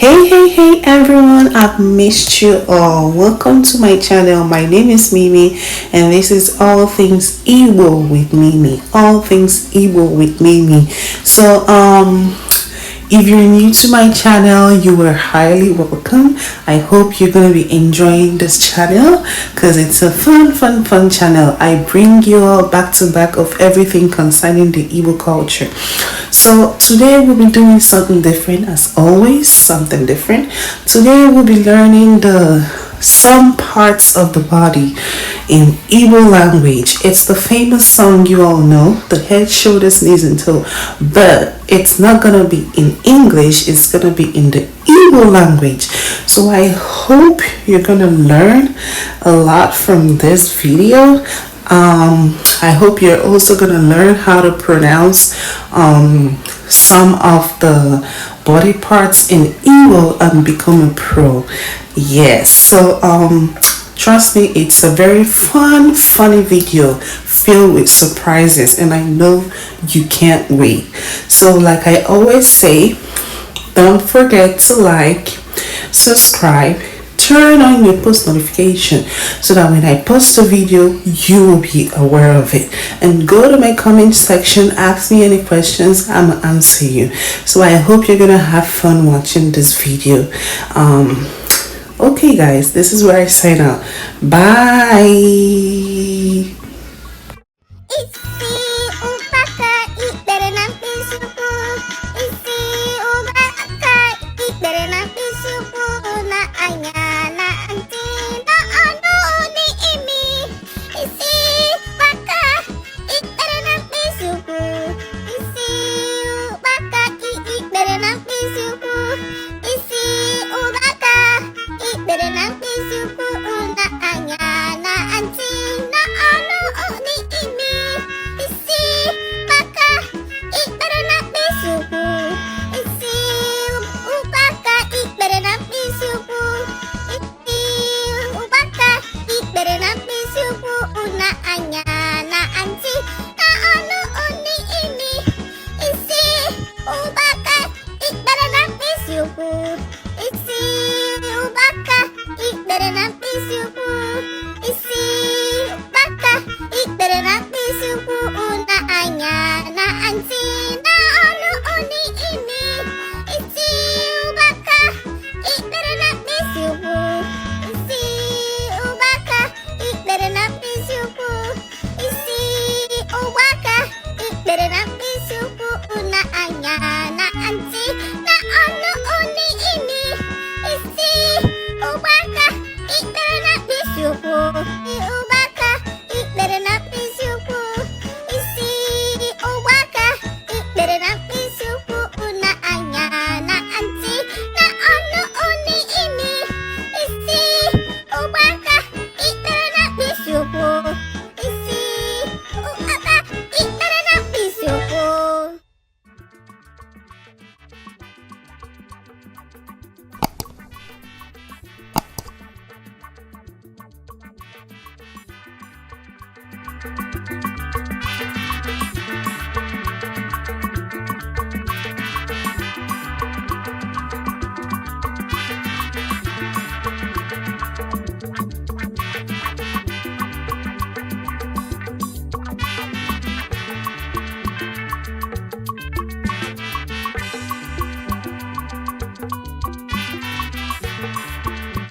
Hey everyone, I've missed you all. Welcome to my channel. My name is Mimi and this is All Things Igbo with Mimi. All Things Igbo with Mimi. If you're new to my channel, you are highly welcome. I hope you're going to be enjoying this channel because it's a fun channel. I bring you all back to back of everything concerning the Igbo culture. So today we'll be doing something different, as always, something different. Today we'll be learning some parts of the body in Igbo language. It's the famous song you all know, the head, shoulders, knees and toe, but it's not gonna be in English, it's gonna be in the Igbo language. So I hope you're gonna learn a lot from this video. I hope you're also gonna learn how to pronounce some of the body parts in Igbo and become a pro. Yes, so trust me, it's a very funny video filled with surprises and I know you can't wait. So like I always say, don't forget to like, subscribe, turn on your post notification so that when I post a video you will be aware of it, and go to my comment section, ask me any questions, I'm gonna answer you. So I hope you're gonna have fun watching this video. Okay guys, this is where I sign out. Bye. Isi ubaka, ik berenang pisuku.